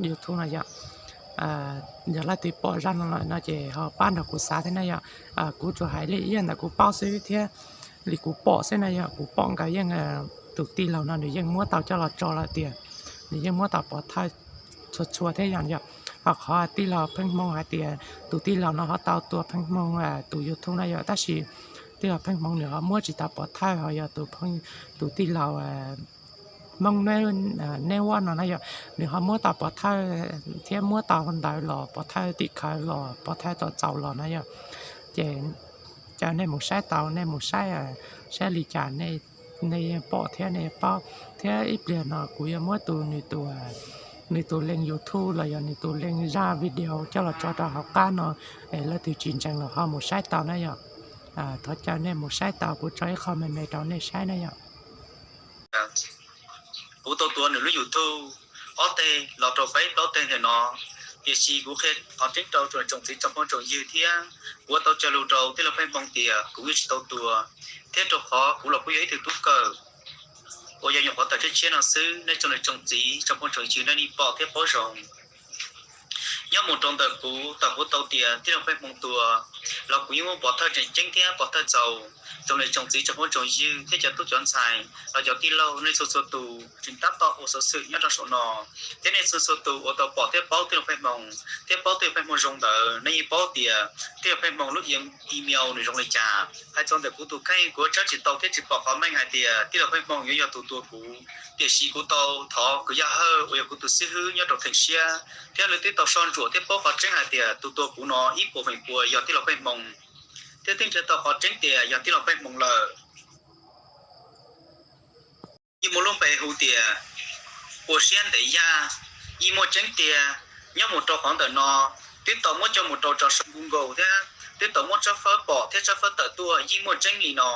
YouTube no yom. Yog leej twg pom zaj no lawm no ces ho pab nrog kuv xav thiab na yom. Kuv tsuas hais li ib yam ntawm kuv paub xwb thiab li kuv pom xwb na yom. Kuv pom nkawd yeej, tus tij laug no nws yeej muab tau coj los tso lawm tias nws yeej muab tau pov thawj txhua txhua thiab yom. Ho qhov tij laug Pheej Hmoo hais tias tus tij laug no ho tau tua Pheej Hmoo tus YouTube na yom, tab sis tij laug Pheej Hmoo nws ho muab tsis tau pov thawj, ho yog tus tij laug Hmoob Neb Vaj no na yom, nws ho muab tau pov thawj thiab muab tau ntawv los, pov thawj tim khawv los, pov thawj txaus txaus los na yom. Ces caw nej mus saib tau, nej mus saib, saib li cas nej yeej pom thiab nej paub. Thiab ib pliag no kuv yuav muab tus, nws tus link YouTube los yog nws tus link zaj video coj los tso rau hauv qab no, es leej twg tsis ntseeg los ho mus saib tau na yom. Thov caw nej mus saib tau, kuv tso ib qho me me rau nej saib na yom. Kuv tau tua nws lub YouTube ob teg los rau peb plaub teg ntawm no, tiam sis kuv qhia qhov tseeb rau tsoom niam tsoom txiv tsoom phooj tsoom ywg thiab kuv ua tau cog lus rau tij laug Pheej Hmoo tias kuv yeej tsis tau tua, thiab rau qhov kuv los kuj yog ib tug tub kawm uas yog nyuam qhuav tawm tshiab tshiab no xwb. Nej tsoom niam tsoom txiv tsoom phooj tsoom ywg nej yeej pom thiab paub zoo. Nyob mus rau ntawm kuv, thaum kuv tau tias tij laug Pheej Hmoo tua los kuv yeej muab pov thawj tseem ceeb thiab pov thawj txaus. Tsoom niam tsoom txiv tsoom phooj tsoom ywg thiab cov tub cov ntxhais los cov tij laug nej txhua txhua tus tseem tab tom ua xov xwm nyob rau saum no, thiab nej txhua txhua tus uas tau pom thiab paub tij laug Pheej Hmoo thiab paub tij laug Pheej Hmoo zoo ntawd nej yeej paub tias tij laug Pheej Hmoo lub email nws zoo li cas. Hais txog ntawm kuv tus kheej, kuv tshawb tsis tau thiab tsis pom qhov meej hais tias tij laug Pheej Hmoo yuav yog tus tua kuv, tiam sis kuv tau thov kwv Yaj Hawj uas yog kuv tus xib hwb nyob rau Theem Siab thiab nws twb tau soj ntsuam thiab paub qhov tseeb hais tias tus tua kuv no ib puas feem pua yog tij laug Pheej Hmoo, thiab twb nrhiav tau qhov tseeb tias yog tij laug Pheej Hmoo lawm. Yeej muaj lub npe hu tias Ua Siab Ntev Yaj, yeej muaj tseeb tiag. Nyob mus rau qhov ntawm no twb tau muab coj mus rau tso saum Google thiab twb tau muab tshawb fawb pom thiab tshawb fawb tawm tuaj, yeej muaj tseeb li no.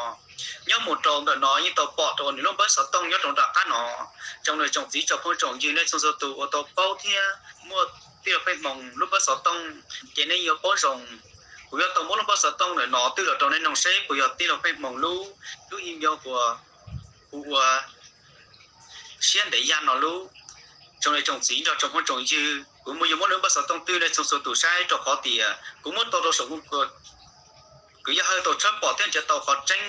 Nyob mus rau ntawm no yeej tau pom rau nws lub npawb xov tooj nyob rau nram qab no. Tsoom niam tsoom txiv tsoom phooj tsoom ywg nej txhua txhua tus uas tau paub thiab muaj tij laug Pheej Hmoo lub npawb xov tooj ces nej yuav paub zoo. Kuv yuav tau muab lub npawb xov tooj ntawm no twb los rau nej noog seb puas yog tij laug Pheej Hmoo lub, lub email uas hu ua Siab Ntev Yaj no lub. Tsoom niam tsoom txiv nrog tsoom phooj tsoom ywg, kuv muaj yuav muab lub npawb xov tooj twb nej txhua txhua tus saib rau qhov tias kuv muab tau rau saum Google, kwv Yaj Hawj tau tshawb pom thiab nrhiav tau qhov tseeb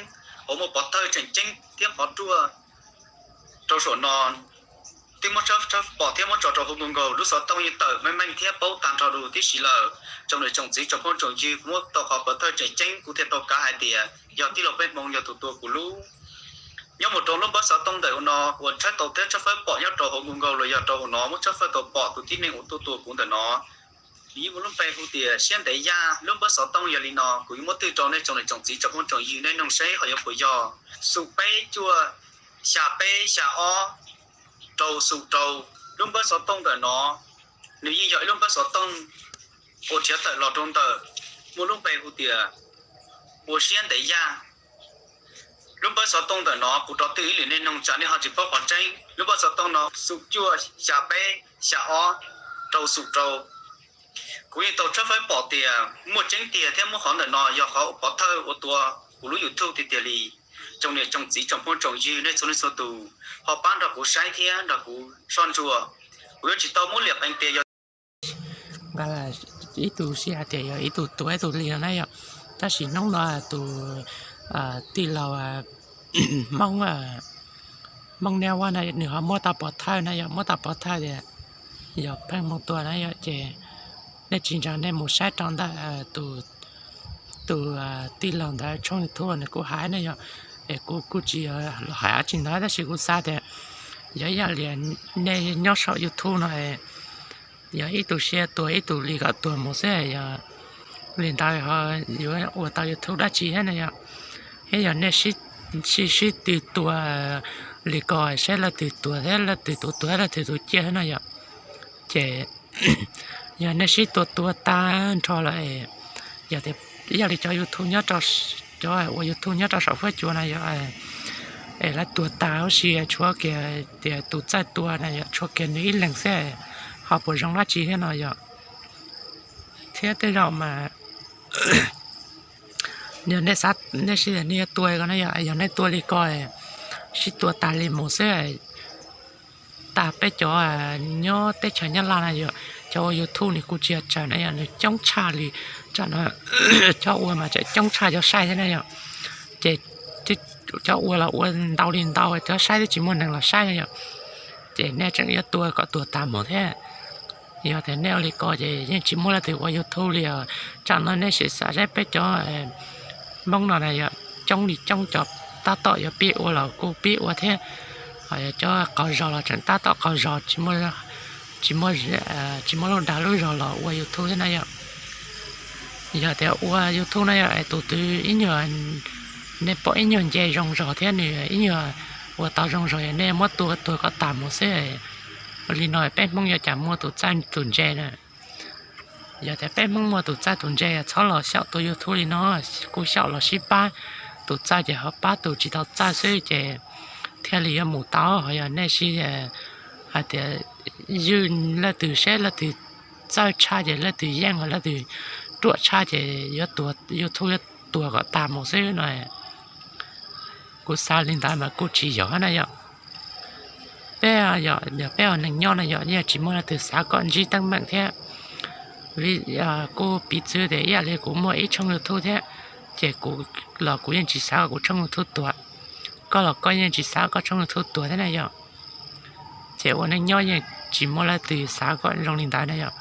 uas muaj pov thawj tseem ceeb thiab qhov ruaj rau saum no. Twb muab tshawb pom thiab muab tso rau hauv Google, lub xov tooj yeej tawm meej meej thiab paub tag nrho lus tib si lawm. Tsoom niam tsoom txiv tsoom phooj tsoom ywg, kuv muab tau qhov pov thawj tseem ceeb kuv thiaj tau kav hais tias yog tij laug Pheej Hmoo yog tus tua kuv lub. Nyob mus rau lub npawb xov tooj ntawm no uas tshawb tau thiab tshawb fawb pom nyob rau hauv Google los yog rau hauv no muab tshawb fawb tau pom tus tib neeg uas tuaj tua kuv ntawm no. Nws yeej muaj lub npe hu tias Siab Ntev Yaj. Lub npawb xov tooj yog li no, kuv yuav muab twb rau nej tsoom niam tsoom txiv tsoom phooj tsoom ywg nej noog seb ho yuav puas yog: xoom peb cuaj xya peb xya ob rau xoom rau. Lub npawb xov tooj ntawm no nws yeej yog ib lub npawb xov tooj uas nrhiav tawm los rau ntawm muaj lub npe hu tias Ua Siab Ntev Yaj. Lub npawb xov tooj ntawm no kuv rov twb ib lwm nej noog tsam nej ho tsis paub qhov tseeb. Lub npawb xov tooj no xoom cuaj xya peb xya ob rau xoom rau. Kuv yeej tau tshawb fawb pom tias muaj tseeb tiag thiab muab qhov ntawm no yog qhov pov thawj uas tua kuv lub YouTube tiag tiag li. Tsoom niam tsoom txiv tsoom phooj tsoom ywg nej txhua leej txhua tus ho pab nrog kuv saib thiab nrog kuv soj ntsuam. Kuv yuav tsis tau muab liam qee tias yog ib tug sib hais tias yog ib tug tua ib tug li no na yom. Tab sis hnub no tus tij laug Hmoob, Hmoob Neb Vaj na nws ho muab tau pov thawj na yom, muab tau pov thawj tias yog Pheej Hmoo tua na yom. Ces nej tsis ntseeg nej mus saib rau ntawm tus tij laug ntawd tshooj YouTube nws kuj hais na yom. Es kuv kuj tsis yog los hais dab tsi ntawd tab sis kuv xav tias yog ib yam li nej nyob saum YouTube no yog ib tug sib tua ib tug li kom tuag mus xwb, yog li ntawd ho yuav ua tau YouTube dab tsi thiab na yom. Thiab yog nej sib, sib tw tua li ko saib leej twg tuag thiab leej twg tus tuag thiab leej twg tus ciaj thiab na yom. Ces yog nej sib tua tua tag nrho lawm, yog tias ib yam li cov YouTube nyob, cov ua YouTube nyob rau saum huab cua na yom, es lawv tuag tag huv si tshuav kiag tias tus txawj tua na yom, tshuav kiag nws ib leeg xwb, ho puas zoo dab tsi thiab no yom. Thiab tej zaum mas yog nej xav, nej sib tias nej yuav tua ko na yom, yog nej tua li ko sib tua tas li mus xwb, tas peb cov nyob teb chaws Nyab Laj na yom, cov ua YouTube nws kuj tsis yog tsawg na yom, nws coob tshaj li. Tam no cov ua mas tseem coob tshaj cov saib thiab na yom. Ces cov ua los ua ntau li ntau, cov saib twb tsis muaj neeg los saib na yom. Ces nej tseem yuav tua kom tuag tas mus thiab. Yog tias nej ua li ko ces yeej tsis muaj leej twg ua YouTube li os. Tam no nej sim xav saib peb cov Hmoob no na yom, coob li coob, cov tab tom yuav pib ua los kuj pib ua thiab. Ho yog cov qaug zog los tseem tab tom qaug zog, tsis muaj, tsis muaj lub dag lub zog los ua YouTube thiab na yom. Yog tias ua YouTube na yom, tus twg ib nyuag, nej pom ib nyuag nce zoo zog thiab nws ib nyuag ua tau zoo zog, nej muab tua tuag kom tas mus xwb. Li no peb Hmoob yuav cas muaj tus txawj tus ntse na. Yog tias peb Hmoob muaj tus txawj tus ntse, txhob los xyaum tua YouTube li no, kuj xyaum los sib pab, tus txawj ces ho pab tus tsis tau txawj xwb ces thiaj li yuav mus tau. Ho yog nej sib hais tias ywj leej twg seb leej twg txawj tshaj ces leej twg yeej, leej twg ruam tshaj ces yuav tuag, YouTube yuav tuag kom tag mus xwb no. Kuv xav li ntawd mas kuj tsis yog na yom. Peb, yog peb ua neeg nyob na yom, yeej tsis muaj leej twg xav kom ntsib teeb meem thiab. Kuj piv txwv tias ib yam li kuv muaj ib tshooj YouTube thiab, ces kuv los kuv yeej tsis xav kom kuv tshooj YouTube tuag. Koj los koj yeej tsis xav koj tshooj YouTube tuag thiab na yom. Ces ua neej nyob yeej tsis muaj leej twg xav kom zoo li ntawd na yom.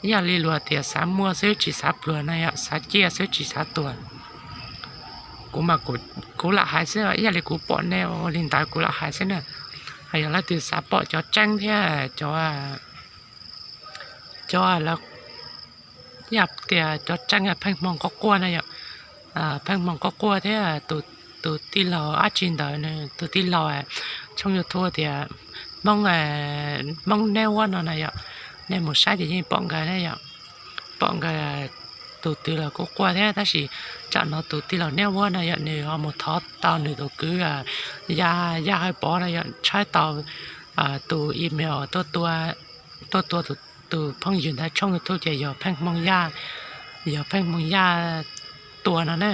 Ib yam li luag tias xav muaj xwb tsis xav pluag na yom, xav ciaj xwb tsis xav tuag. Kuv mas kuv lam hais xwb, ib yam li kuv pom nej ua li ntawd kuv lam hais xwb na. Ho yog leej twg xav pom cov tseeb thiab cov, cov, yam tias cov tseeb Pheej Hmoo Quaj Quaj na yom. Pheej Hmoo Quaj Quaj thiab tus tij laug dab tsi ntawd, tus tij laug tshooj YouTube tias Hmoob, Hmoob Neb Uab no na yom. Nej mus saib ces yeej pom nkawd na yom. Pom nkawd tus twg los kuj quaj thiab, tab sis tsam no tus tij laug Neb Uab no yom, nws ho mus thov tau nws tus kwv Yaj Hawj Pov no yom, tshawb tau tus email tuaj tua tus phooj ywg ntawd tshooj YouTube ces yog Pheej Hmoo Yaj, yog Pheej Hmoo Yaj tua no na.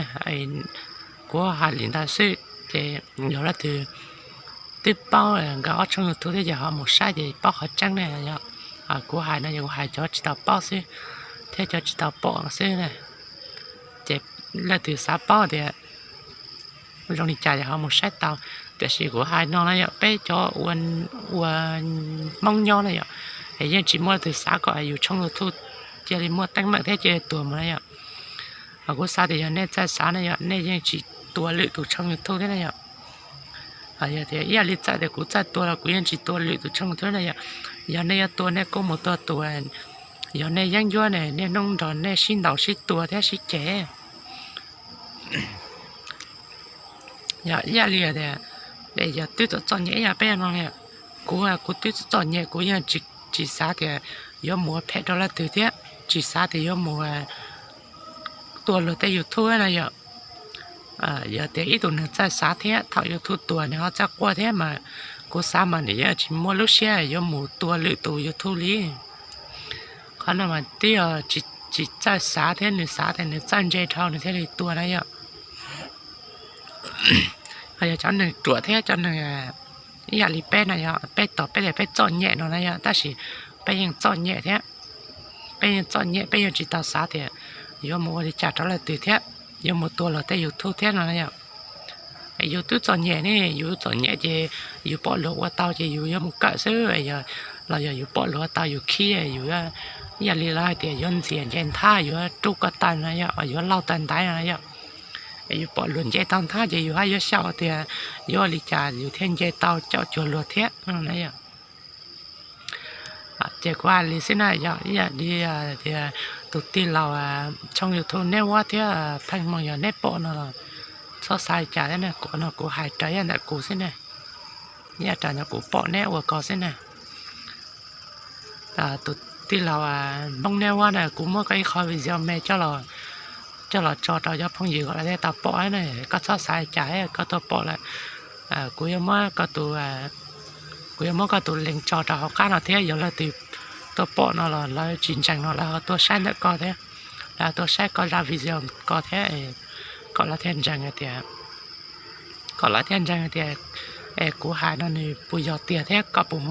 Kuv hais li ntawd xwb ces yog leej twg twb paub nkawd ob tshooj YouTube thiab ces ho mus saib ces paub qhov tseeb na yom. Kuv hais no yog kuv hais cov tsis tau paub xwb thiab cov tsis tau pom xwb na. Ces leej twg xav paub tias zoo li cas ces ho mus saib tau. Tiam sis kuv hais no na yom, peb cov ua Hmoob nyob na yom, es yeej tsis muaj leej twg xav kom yus tshooj YouTube cia li muaj teeb meem thiab cia li tuag mus na yom. Kuv xav tias yog nej txawj xav na yom, nej yeej tsis tua lwm tus tshooj YouTube thiab na yom. Yog tias ib yam li txawm tias kuv txawj tua los kuv yeej tsis tua lwm tus tshooj YouTube na yom. Yog nej yuav tua nej kuj mus tua tus, yog nej yeeb ncuab ne, niaj hnub nrog nej sib ntaus sib tua thiab sib ceg. Yog ib yam li tias, yog twb txom txom nyem ib yam peb no, kuv, kuv twb txom txom nyem kuv yeej tsis xav tias yuav mus ua phem rau leej twg thiab, tsis xav tias yuav mus tua luag tej YouTube na yom. Yog tias ib tug neeg txawj xav thiab thaum YouTube tuag nws ho txawj quaj thiab mas kuv xav mas nws yeej tsis muaj lub siab yuav mus tua lwm tus YouTube li. Qhov no mas twb yog tsis txawj xav thiab nws xav tias nws txawj ntse dhau nws thiaj li tua na yom. Ho yog cov neeg ruam thiab cov neeg ib yam li peb na yom, peb tos peb tias peb txom nyem no na yom, tab sis peb yeej txom nyem thiab. Peb yeej txom nyem, peb yeej tsis tau xav tias yuav mus ua li cas rau leej twg thiab, yuav mus tua luag tej YouTube thiab no na yom. Yus twb txom nyem ne, yus txom nyem ces yus pom luag ua tau ces yus yuav mus kawm xwb, los yog yus pom luag ua tau yus khib, yus ib yam li lawv hais tias yuav ntxias nce nthab yuav rub ko taw no yom, yuav laug taw ntaiv no yom. Yus pom luag nce tau nthab ces yus haj yuav xyaum tias yuav ua li cas yus thiaj nce tau caum cuag luag thiab no na yom. Ces kuv hais li xwb na yom, ib yam li tias tus tij laug tshooj YouTube Neb Uab thiab Pheej Hmoo yog neb pom no los txhob xav li cas thiab na, qhov no kuv hais raws ib yam ntawm kuv xwb na, ib yam raws ntawm kuv pom neb ua ko xwb na. Tus tij laug Hmoob Neb Uab na, kuv muab koj ib qho video me coj los tso rau cov phooj ywg kom lawv thiaj tau pom na, koj txhob xav li cas thiab, koj tuaj pom lawm kuv yuav muab koj tus, kuv yuav muab koj tus link tso rau hauv qab no thiab, yog leej twg tuaj pom no los lawv tsis ntseeg no lawv ho tuaj saib ntawm koj thiab, lawv tuaj saib koj zaj video ko thiab, kom lawv thiaj ntseeg hais tias, kom lawv thiaj ntseeg hais tias Es kuv hais no nws puas yog tiag thiab koj puas